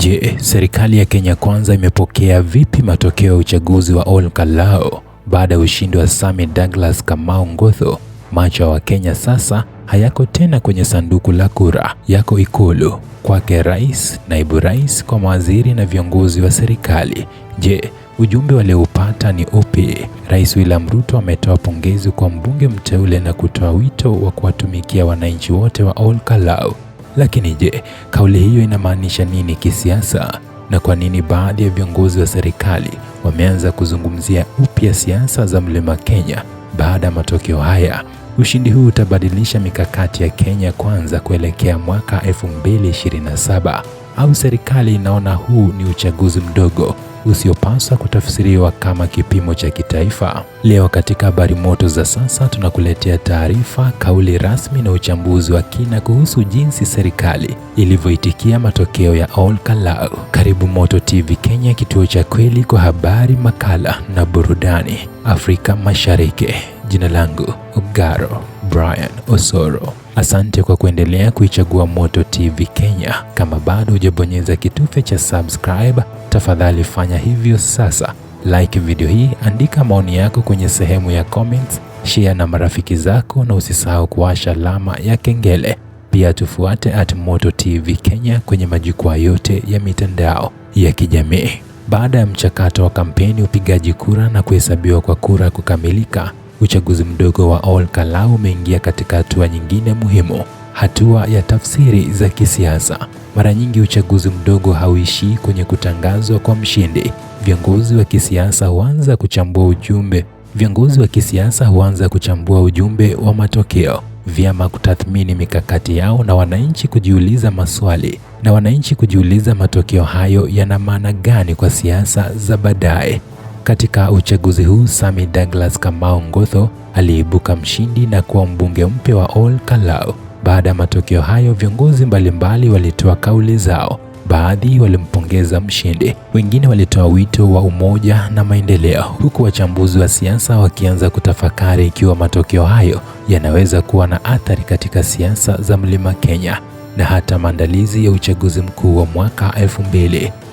Je, serikali ya Kenya Kwanza imepokea vipi matokeo ya uchaguzi wa Ol Kalou baada ya ushindi wa Sammy Douglas Kamau Ngotho? Macho ya Wakenya sasa hayako tena kwenye sanduku la kura, yako Ikulu, kwake rais, naibu rais, kwa mawaziri na viongozi wa serikali. Je, ujumbe walioupata ni upi? Rais William Ruto ametoa pongezi kwa mbunge mteule na kutoa wito wa kuwatumikia wananchi wote wa Ol Kalou. Lakini je, kauli hiyo inamaanisha nini kisiasa? Na kwa nini baadhi ya viongozi wa serikali wameanza kuzungumzia upya siasa za Mlima Kenya baada ya matokeo haya? Ushindi huu utabadilisha mikakati ya Kenya Kwanza kuelekea mwaka 2027, au serikali inaona huu ni uchaguzi mdogo usiopaswa kutafsiriwa kama kipimo cha kitaifa? Leo katika Habari Moto za Sasa tunakuletea taarifa, kauli rasmi na uchambuzi wa kina kuhusu jinsi serikali ilivyoitikia matokeo ya Ol Kalou. Karibu Moto TV Kenya, kituo cha kweli kwa habari, makala na burudani Afrika Mashariki. Jina langu Ogaro Brian Osoro. Asante kwa kuendelea kuichagua Moto TV Kenya. Kama bado hujabonyeza kitufe cha subscribe, tafadhali fanya hivyo sasa. Like video hii, andika maoni yako kwenye sehemu ya comments, share na marafiki zako na usisahau kuwasha alama ya kengele. Pia tufuate at Moto TV Kenya kwenye majukwaa yote ya mitandao ya kijamii. Baada ya mchakato wa kampeni, upigaji kura na kuhesabiwa kwa kura kukamilika, uchaguzi mdogo wa Ol Kalou umeingia katika hatua nyingine muhimu, hatua ya tafsiri za kisiasa. Mara nyingi uchaguzi mdogo hauishii kwenye kutangazwa kwa mshindi. Viongozi wa kisiasa huanza kuchambua ujumbe. Viongozi wa kisiasa huanza kuchambua ujumbe wa matokeo, vyama kutathmini mikakati yao na wananchi kujiuliza maswali, na wananchi kujiuliza matokeo hayo yana maana gani kwa siasa za baadaye. Katika uchaguzi huu, Sammy Douglas Kamau Ngotho aliibuka mshindi na kuwa mbunge mpya wa Ol Kalou. Baada ya matokeo hayo, viongozi mbalimbali walitoa kauli zao. Baadhi walimpongeza mshindi, wengine walitoa wito wa umoja na maendeleo, huku wachambuzi wa siasa wakianza kutafakari ikiwa matokeo hayo yanaweza kuwa na athari katika siasa za Mlima Kenya na hata maandalizi ya uchaguzi mkuu wa mwaka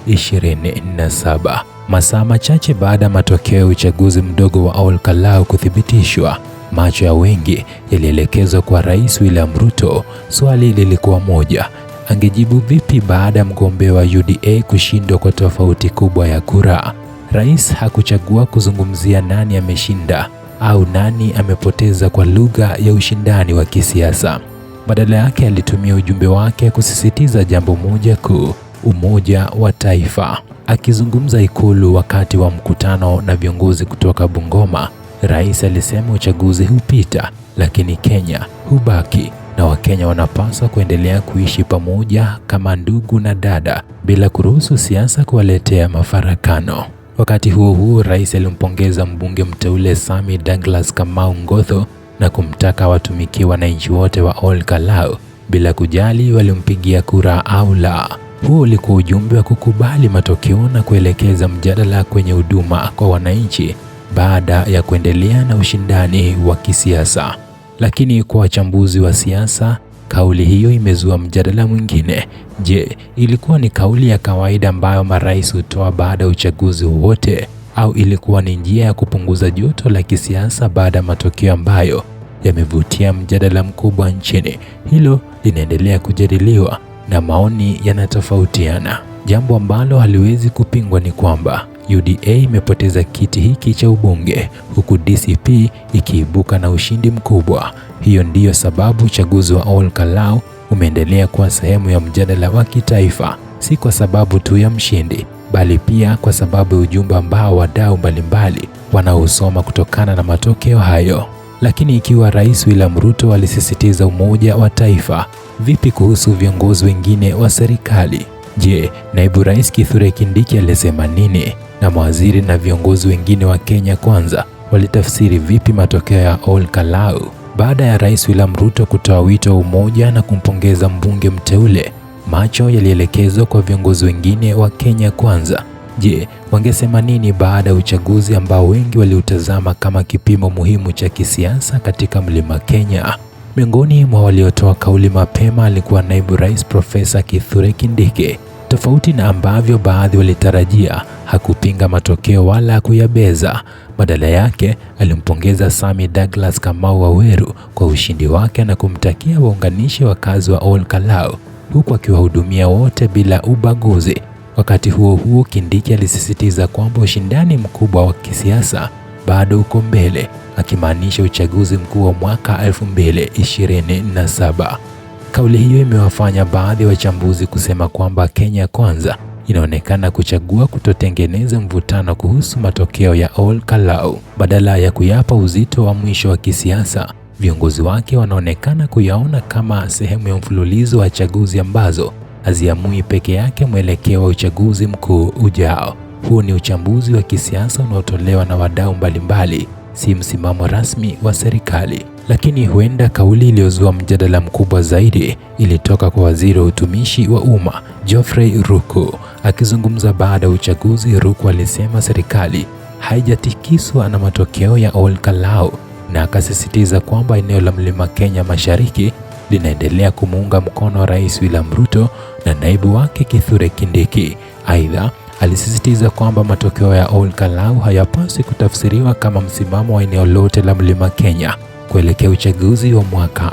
2027. Masaa machache baada ya matokeo ya uchaguzi mdogo wa Ol Kalou kuthibitishwa, macho ya wengi yalielekezwa kwa Rais William Ruto. Swali lilikuwa moja: angejibu vipi baada ya mgombea wa UDA kushindwa kwa tofauti kubwa ya kura? Rais hakuchagua kuzungumzia nani ameshinda au nani amepoteza kwa lugha ya ushindani wa kisiasa. Badala yake alitumia ujumbe wake kusisitiza jambo moja kuu: umoja wa taifa. Akizungumza Ikulu wakati wa mkutano na viongozi kutoka Bungoma, rais alisema uchaguzi hupita, lakini Kenya hubaki na Wakenya wanapaswa kuendelea kuishi pamoja kama ndugu na dada bila kuruhusu siasa kuwaletea mafarakano. Wakati huo huo, rais alimpongeza mbunge mteule Sammy Douglas Kamau Ngotho na kumtaka watumikie wananchi wote wa Ol Kalou bila kujali walimpigia kura au la. Huo ulikuwa ujumbe wa kukubali matokeo na kuelekeza mjadala kwenye huduma kwa wananchi baada ya kuendelea na ushindani wa kisiasa. Lakini kwa wachambuzi wa siasa, kauli hiyo imezua mjadala mwingine. Je, ilikuwa ni kauli ya kawaida ambayo marais hutoa baada ya uchaguzi wowote, au ilikuwa ni njia ya kupunguza joto la kisiasa baada ya matokeo ambayo yamevutia mjadala mkubwa nchini? Hilo linaendelea kujadiliwa na maoni yanatofautiana. Jambo ambalo haliwezi kupingwa ni kwamba UDA imepoteza kiti hiki cha ubunge huku DCP ikiibuka na ushindi mkubwa. Hiyo ndiyo sababu uchaguzi wa Ol Kalou umeendelea kuwa sehemu ya mjadala wa kitaifa, si kwa sababu tu ya mshindi, bali pia kwa sababu ya ujumbe ambao wadau mbalimbali wanaosoma kutokana na matokeo hayo. Lakini ikiwa Rais William Ruto alisisitiza umoja wa taifa, vipi kuhusu viongozi wengine wa serikali? Je, naibu rais Kithure Kindiki alisema nini? Na mawaziri na viongozi wengine wa Kenya Kwanza walitafsiri vipi matokeo ya Ol Kalou? Baada ya Rais William Ruto kutoa wito wa umoja na kumpongeza mbunge mteule, macho yalielekezwa kwa viongozi wengine wa Kenya Kwanza. Je, wangesema nini baada ya uchaguzi ambao wengi waliutazama kama kipimo muhimu cha kisiasa katika Mlima Kenya? Miongoni mwa waliotoa kauli mapema alikuwa naibu rais Profesa Kithure Kindiki. Tofauti na ambavyo baadhi walitarajia, hakupinga matokeo wala kuyabeza. Badala yake, alimpongeza Sami Douglas Kamau Waweru kwa ushindi wake na kumtakia waunganishe wakazi wa Ol Kalou, huku akiwahudumia wote bila ubaguzi. Wakati huo huo, Kindiki alisisitiza kwamba ushindani mkubwa wa kisiasa bado uko mbele, akimaanisha uchaguzi mkuu wa mwaka 2027. Kauli hiyo imewafanya baadhi ya wachambuzi kusema kwamba Kenya Kwanza inaonekana kuchagua kutotengeneza mvutano kuhusu matokeo ya Ol Kalou. Badala ya kuyapa uzito wa mwisho wa kisiasa, viongozi wake wanaonekana kuyaona kama sehemu ya mfululizo wa chaguzi ambazo haziamui peke yake mwelekeo wa uchaguzi mkuu ujao. Huu ni uchambuzi wa kisiasa unaotolewa na wadau mbalimbali, si msimamo rasmi wa serikali. Lakini huenda kauli iliyozua mjadala mkubwa zaidi ilitoka kwa waziri wa utumishi wa umma Geoffrey Ruku. Akizungumza baada ya uchaguzi, Ruku alisema serikali haijatikiswa na matokeo ya Ol Kalou na akasisitiza kwamba eneo la Mlima Kenya Mashariki linaendelea kumuunga mkono Rais William Ruto na naibu wake Kithure Kindiki. Aidha, alisisitiza kwamba matokeo ya Ol Kalou hayapaswi kutafsiriwa kama msimamo wa eneo lote la Mlima Kenya kuelekea uchaguzi wa mwaka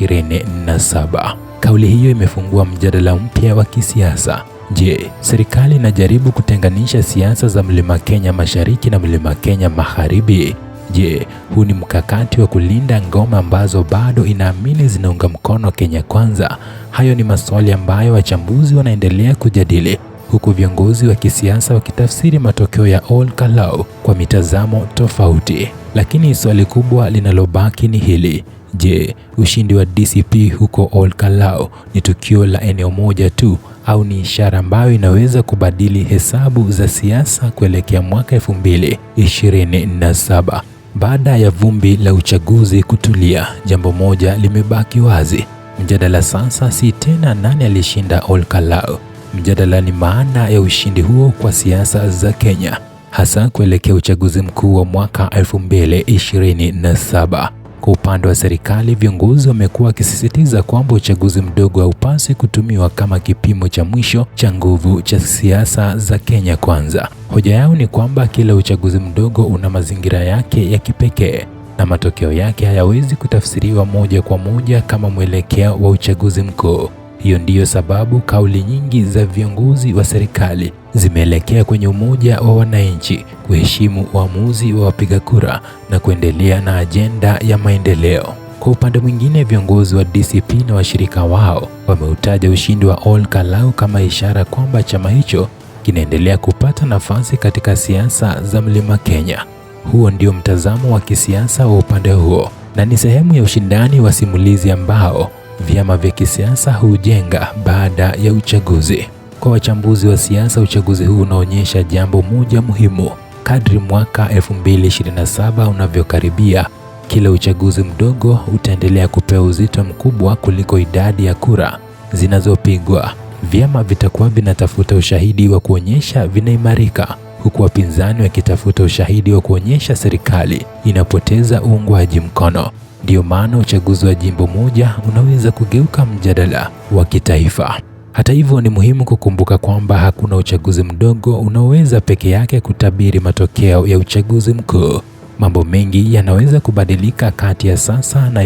2027. Kauli hiyo imefungua mjadala mpya wa kisiasa. Je, serikali inajaribu kutenganisha siasa za Mlima Kenya Mashariki na Mlima Kenya Magharibi? Je, huu ni mkakati wa kulinda ngoma ambazo bado inaamini zinaunga mkono Kenya Kwanza? Hayo ni maswali ambayo wachambuzi wanaendelea kujadili, huku viongozi wa kisiasa wakitafsiri matokeo ya Ol Kalou kwa mitazamo tofauti. Lakini swali kubwa linalobaki ni hili: je, ushindi wa DCP huko Ol Kalou ni tukio la eneo moja tu au ni ishara ambayo inaweza kubadili hesabu za siasa kuelekea mwaka 2027? Baada ya vumbi la uchaguzi kutulia, jambo moja limebaki wazi. Mjadala sasa si tena nani alishinda Ol Kalou. Mjadala ni maana ya ushindi huo kwa siasa za Kenya, hasa kuelekea uchaguzi mkuu wa mwaka 2027. Kwa upande wa serikali, viongozi wamekuwa wakisisitiza kwamba uchaguzi mdogo haupaswi kutumiwa kama kipimo cha mwisho cha nguvu cha siasa za Kenya Kwanza. Hoja yao ni kwamba kila uchaguzi mdogo una mazingira yake ya kipekee na matokeo yake hayawezi kutafsiriwa moja kwa moja kama mwelekeo wa uchaguzi mkuu. Hiyo ndiyo sababu kauli nyingi za viongozi wa serikali zimeelekea kwenye umoja wa wananchi, kuheshimu uamuzi wa wapiga kura na kuendelea na ajenda ya maendeleo. Kwa upande mwingine, viongozi wa DCP na washirika wao wameutaja ushindi wa Ol Kalou kama ishara kwamba chama hicho kinaendelea kupata nafasi katika siasa za Mlima Kenya. Huo ndio mtazamo wa kisiasa wa upande huo, na ni sehemu ya ushindani wa simulizi ambao vyama vya kisiasa hujenga baada ya uchaguzi. Kwa wachambuzi wa siasa, uchaguzi huu unaonyesha jambo moja muhimu: kadri mwaka 2027 unavyokaribia, kila uchaguzi mdogo utaendelea kupewa uzito mkubwa kuliko idadi ya kura zinazopigwa. Vyama vitakuwa vinatafuta ushahidi wa kuonyesha vinaimarika, huku wapinzani wakitafuta ushahidi wa kuonyesha serikali inapoteza uungwaji mkono. Ndiyo maana uchaguzi wa jimbo moja unaweza kugeuka mjadala wa kitaifa. Hata hivyo, ni muhimu kukumbuka kwamba hakuna uchaguzi mdogo unaoweza peke yake kutabiri matokeo ya uchaguzi mkuu. Mambo mengi yanaweza kubadilika kati ya sasa na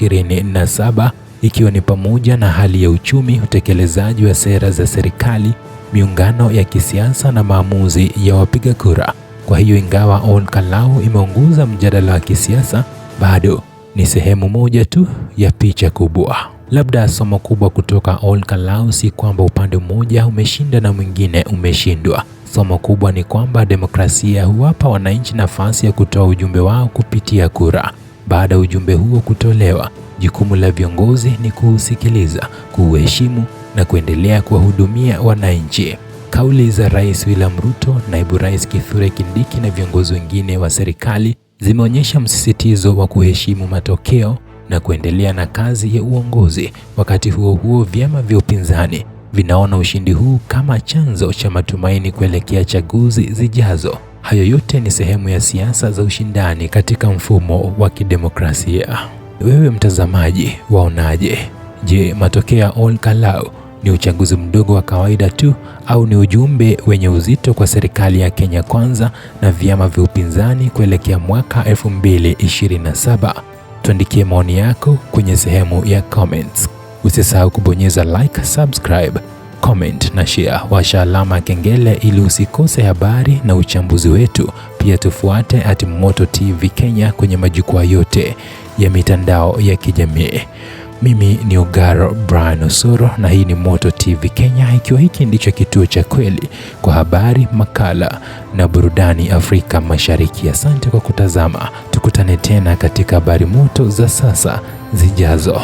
2027, ikiwa ni pamoja na hali ya uchumi, utekelezaji wa sera za serikali, miungano ya kisiasa na maamuzi ya wapiga kura. Kwa hiyo, ingawa Ol Kalou imeongoza mjadala wa kisiasa, bado ni sehemu moja tu ya picha kubwa. Labda somo kubwa kutoka Ol Kalou si kwamba upande mmoja umeshinda na mwingine umeshindwa. Somo kubwa ni kwamba demokrasia huwapa wananchi nafasi ya kutoa ujumbe wao kupitia kura. Baada ya ujumbe huo kutolewa, jukumu la viongozi ni kuusikiliza, kuuheshimu na kuendelea kuwahudumia wananchi. Kauli za Rais William Ruto, Naibu Rais Kithure Kindiki na viongozi wengine wa serikali zimeonyesha msisitizo wa kuheshimu matokeo na kuendelea na kazi ya uongozi. Wakati huo huo, vyama vya upinzani vinaona ushindi huu kama chanzo cha matumaini kuelekea chaguzi zijazo. Hayo yote ni sehemu ya siasa za ushindani katika mfumo wa kidemokrasia. Wewe mtazamaji, waonaje? Je, matokeo ya Ol Kalou Ni uchaguzi mdogo wa kawaida tu au ni ujumbe wenye uzito kwa serikali ya Kenya Kwanza na vyama vya upinzani kuelekea mwaka 2027? Tuandikie maoni yako kwenye sehemu ya comments. Usisahau kubonyeza like, subscribe, comment na share. Washa alama ya kengele ili usikose habari na uchambuzi wetu. Pia tufuate @Moto TV Kenya kwenye majukwaa yote ya mitandao ya kijamii. Mimi ni Ogaro Brian Osoro na hii ni Moto TV Kenya, ikiwa hiki ndicho kituo cha kweli kwa habari, makala na burudani Afrika Mashariki. Asante kwa kutazama. Tukutane tena katika habari moto za sasa zijazo.